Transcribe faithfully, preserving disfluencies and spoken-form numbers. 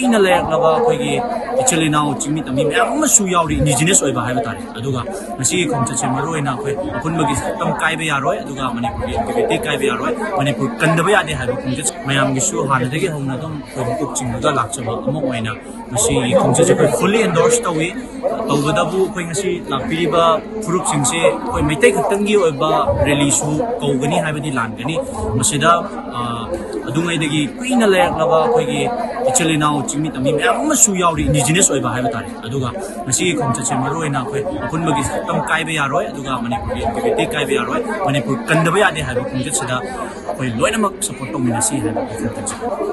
ꯀꯨꯏꯅ ꯂꯩꯔꯛꯂꯕ ꯑꯩꯈꯣꯏꯒꯤ ꯏꯆꯤꯜ ꯏꯅꯥꯎ ꯆꯤꯡꯃꯤ ꯇꯝꯃꯤ ꯃꯌꯥꯝ ꯑꯃꯁꯨ ꯌꯥꯎꯔꯤ, ꯏꯟꯗꯤꯖꯤꯅꯁ ꯑꯣꯏꯕ ꯍꯥꯏꯕ ꯇꯥꯔꯦ꯫ ꯑꯗꯨꯒ ꯉꯁꯤꯒꯤ ꯈꯣꯡꯆꯠꯁꯦ ꯃꯔꯨ ꯑꯣꯏꯅ ꯑꯩꯈꯣꯏ ꯑꯄꯨꯟꯕꯒꯤ ꯁꯛꯇꯝ ꯀꯥꯏꯕ ꯌꯥꯔꯣꯏ, ꯑꯗꯨꯒ ꯃꯅꯤꯄꯨꯔꯒꯤ ꯏꯟꯇꯤꯒ꯭ꯔꯤꯇꯤ ꯀꯥꯏꯕ ꯌꯥꯔꯣꯏ, ꯃꯅꯤꯄꯨꯔ ꯀꯟꯗꯕ ꯌꯥꯗꯦ ꯍꯥꯏꯕ ꯈꯣꯡꯆꯠ ꯃꯌꯥꯝꯒꯤꯁꯨ ꯍꯥꯟꯅꯗꯒꯤ ꯍꯧꯅ ꯑꯗꯨꯝ ꯑꯩꯈꯣꯏ ꯃꯀꯣꯛ ꯆꯤꯡꯉꯒ ꯂꯥꯛꯆꯕ ꯑꯃ ꯑꯣꯏꯅ ꯉꯁꯤꯒꯤ ꯈꯣꯡꯆꯠꯁꯦ ꯑꯩꯈꯣꯏ fully endorse ꯇꯧꯏ꯫ ꯇꯧꯕꯇꯕꯨ ꯑꯩꯈꯣꯏ ꯉꯁꯤ ꯂꯥꯛꯄꯤꯔꯤꯕ ꯐꯨꯔꯨꯞꯁꯤꯡꯁꯦ ꯑꯩꯈꯣꯏ ꯃꯩꯇꯩ ꯈꯛꯇꯪꯒꯤ ꯑꯣꯏꯕ ꯔꯦꯂꯤꯁꯨ ꯀꯧꯒꯅꯤ ꯍꯥꯏꯕꯗꯤ ꯂꯥꯟꯒꯅꯤ꯫ ꯃꯁꯤꯗ ꯑ, ꯑꯗꯨꯉꯩꯗꯒꯤ ꯀꯨꯏꯅ ꯂꯩꯔꯛꯂꯕ ꯑꯩꯈꯣꯏꯒꯤ ꯏꯆꯤꯜ ꯏꯅꯥꯎ ꯆꯤꯡꯃꯤ ꯇꯝꯃꯤ ꯃꯌꯥꯝ ꯑꯃꯁꯨ ꯌꯥꯎꯔꯤ, ꯏꯟꯗꯤꯖꯤꯅꯁ ꯑꯣꯏꯕ ꯍꯥꯏꯕ ꯇꯥꯔꯦ꯫ ꯑꯗꯨꯒ ꯉꯁꯤꯒꯤ ꯈꯣꯡꯆꯠꯁꯦ ꯃꯔꯨ ꯑꯣꯏꯅ ꯑꯩꯈꯣꯏ ꯑꯄꯨꯟꯕꯒꯤ ꯁꯛꯇꯝ ꯀꯥꯏꯕ ꯌꯥꯔꯣꯏ, ꯑꯗꯨꯒ ꯃꯅꯤꯄꯨꯔꯒꯤ ꯏꯟꯇꯤꯒ꯭ꯔꯤꯇꯤ ꯀꯥꯏꯕ ꯌꯥꯔꯣꯏ, ꯃꯅꯤꯄꯨꯔ ꯀꯟꯗꯕ ꯌꯥꯗꯦ ꯍꯥꯏꯕ ꯈꯣꯡꯆꯠꯁꯤꯗ ꯑꯩꯈꯣꯏ ꯂꯣꯏꯅꯃꯛ ꯁꯄꯣꯔꯠ ꯇꯧꯃꯤꯟꯅꯁꯤ ꯍꯥꯏꯕ ꯋꯥꯐꯝ ꯊꯝꯖꯒꯦ꯫